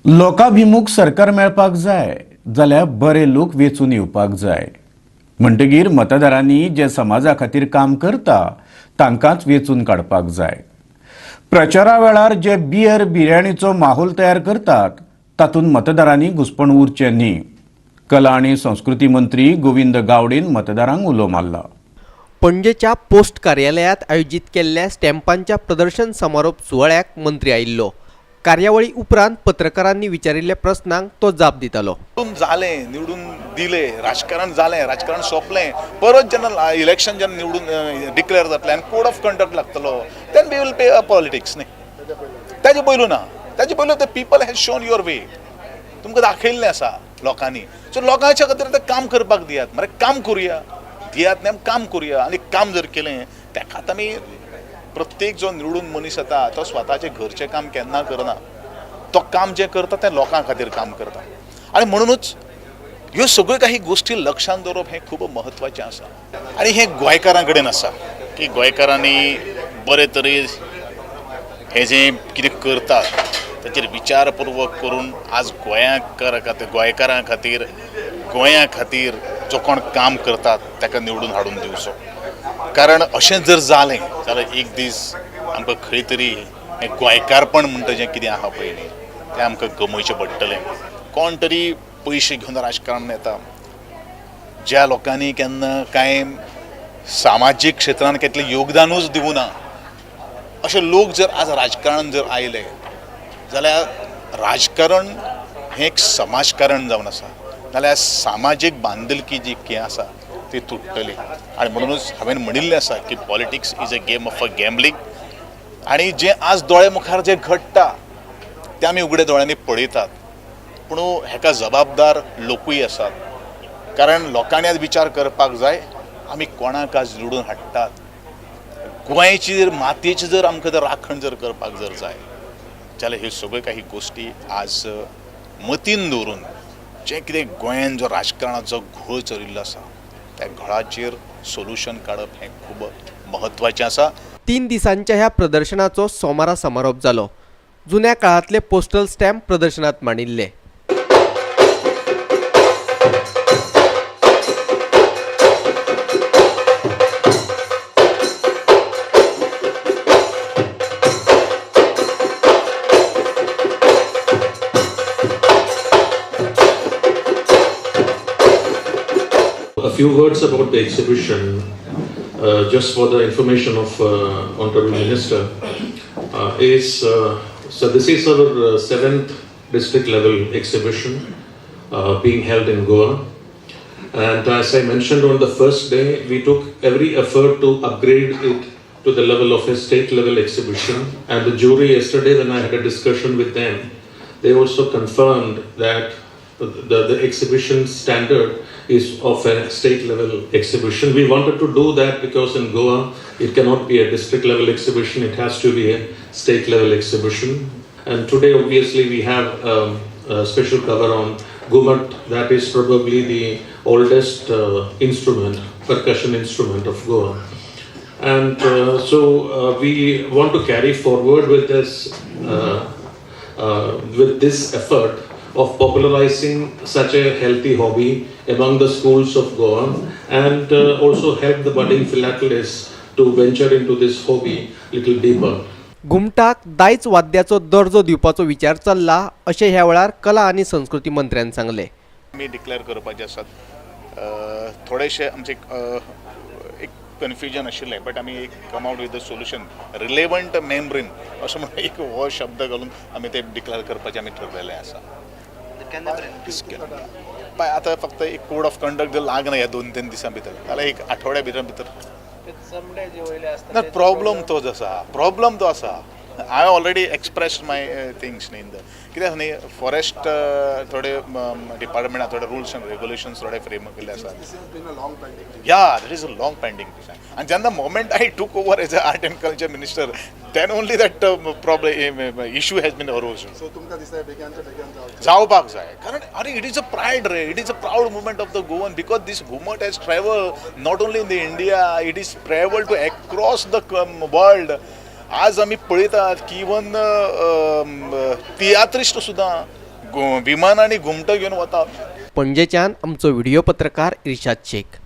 लोकाभिमुख सरकार मेळपाक जाय जाल्यार बरे लोक वेंचून येवपाक जाय. म्हणटगीर मतदारांनी जे समाजा खातीर काम करता तांकांच वेंचून काडपाक जाय. प्रचारा वेळार जे बियर बिर्याणीचो माहोल तयार करतात तातूंत मतदारांनी घुसपण उरचें न्ही. कला आनी संस्कृती मंत्री गोविंद गावडेन मतदारांक उलो मारला. पणजेच्या पोस्ट कार्यालयांत आयोजीत केल्ल्या स्टॅम्पांच्या प्रदर्शन समारोप सुवाळ्याक मंत्री आयिल्लो. कार्यावळी उपरांत पत्रकारांनी विचारिल्ल्या प्रस्नांक तो जाप दितालो. निवडून जालें, निवडून दिले, राजकारण जालें, राजकारण सोंपलें, परत जेन्ना इलेक्शन जेन्ना निवडून डिक्लेअर जातलें आनी कोड ऑफ कंडक्ट लागतलो, then we will play a politics न्ही. ताजे पयलू ना, ताजे पयलू the people has shown your way, तुमकां दाखयल्लें आसा लोकांनी. सो लोकांच्या खातीर आतां काम करपाक दियात मरे, काम करुया, दियात न्ही, आमी काम करुया. आनी काम जर केलें ताकाच आमी प्रत्येक जो निवडून मनीस येता तो स्वताचें घरचें काम केन्ना करना, तो काम जें करता तें लोकां खातीर काम करता. आनी म्हणुनूच ह्यो सगळ्यो काही गोश्टी लक्षांत दवरप हें खूब म्हत्वाचें आसा. आनी हें गोंयकारां कडेन आसा की गोंयकारांनी बरे तरेन हें जें कितें करतात ताचेर विचारपुर्वक करून आज गोंयकार खातीर, गोंयकारां खातीर, गोंया खातीर जो कोण काम करतात ताका निवडून हाडून दिवचो. कारण अशें जर जालें जाल्यार एक दीस आमकां खंय तरी हें गोंयकारपण म्हणटा जें कितें आहा पळय न्ही तें आमकां गमयचें पडटलें. कोण तरी पयशे घेवन राजकारण येता, ज्या लोकांनी केन्ना कांय सामाजीक क्षेत्रान केतलें योगदानूच दिवूं ना अशे लोक जर आज राजकारणान जर आयले जाल्यार राजकारण हें एक समाजकारण जावन आसा, जाल्यार सामाजीक बांदिलकी जी कितें आसा ती तुट्टली. आनी म्हणुनूच हांवें म्हणिल्लें आसा की politics is a game of a gambling. आनी जें आज दोळे मुखार जें घडटा तें आमी उगड्या दोळ्यांनी पळयतात, पूण हेका जबाबदार लोकूय आसात. कारण लोकांनी आज विचार करपाक जाय आमी कोणाक आज निवडून हाडटात. गोंयची जर मातयेची जर आमकां जर राखण जर करपाक जर जाय जाल्यार ह्यो सगळ्यो काही गोश्टी आज मतीन दवरून जें कितें गोंयान जो राजकारणाचो घोळ चलिल्लो आसा त्या घोळाचेर सोल्युशन काडप हें खूब म्हत्वाचें आसा. 3 दिसांच्या ह्या प्रदर्शनाचो सोमारा समारोप जालो. जुन्या काळांतले पोस्टल स्टॅम्प प्रदर्शनात मांडिल्ले. A few words about the exhibition, just for the information of Honorable Minister, so this is our 7th district level exhibition being held in Goa. And as I mentioned on the first day, we took every effort to upgrade it to the level of a state level exhibition. And the jury yesterday, when I had a discussion with them, they also confirmed that the exhibition standard is of a state level exhibition. We wanted to do that because in Goa it cannot be a district level exhibition, it has to be a state level exhibition. And today obviously we have a special cover on Gumat, that is probably the oldest instrument, percussion instrument of Goa. And so we want to carry forward with this effort of popularizing such a healthy hobby among the schools of Goa, and also help the budding philatelists to venture into this hobby little deeper. घुमटाक दायज वाद्याचो दर्जो दिवपाचो विचार चल्ला अशें ह्या वेळार कला आनी संस्कृती मंत्र्यान सांगलें. आमी डिक्लेअर करपाचे आसात. थोडेशे आमचे एक कन्फ्युजन आशिल्लें, बट आमी एक come out with the solution, relevant membrane असो म्हणून एक हो शब्द घालून आमी ते डिक्लेअर करपाचें आमी ठरलेलें आसा. पळय आतां फक्त एक कोड ऑफ कंडक्ट जर लागना ह्या 2-3 दिसां भितर जाल्यार एक आठवड्या भितर भितर ना प्रॉब्लम तोच आसा, प्रॉब्लम तो आसा. I already expressed my things न्ही इन the कितें आसा न्ही फॉरेस्ट थोडे डिपार्टमेंटान थोडे रुल्स एंड रेगुलेशन्स थोडे फ्रेम केल्ले आसा. Yeah, that is a long pending thing. And then the moment I took over as a art and culture minister, then only that problem issue has been arose. So तुमकां दिसता बेगिनच्या बेगीन जावचें जावपाक जाय, कारण अरे it is a pride रे, it is a proud moment of the Goan because this Ghumat has travel not only in the India, it is travel to across the world. आज आमी पळयतात की इवन तियात्रिस्ट सुद्दां विमानांनी घुमटो घेवन वता. पणजेच्यान आमचो व्हिडियो पत्रकार इर्शाद शेख.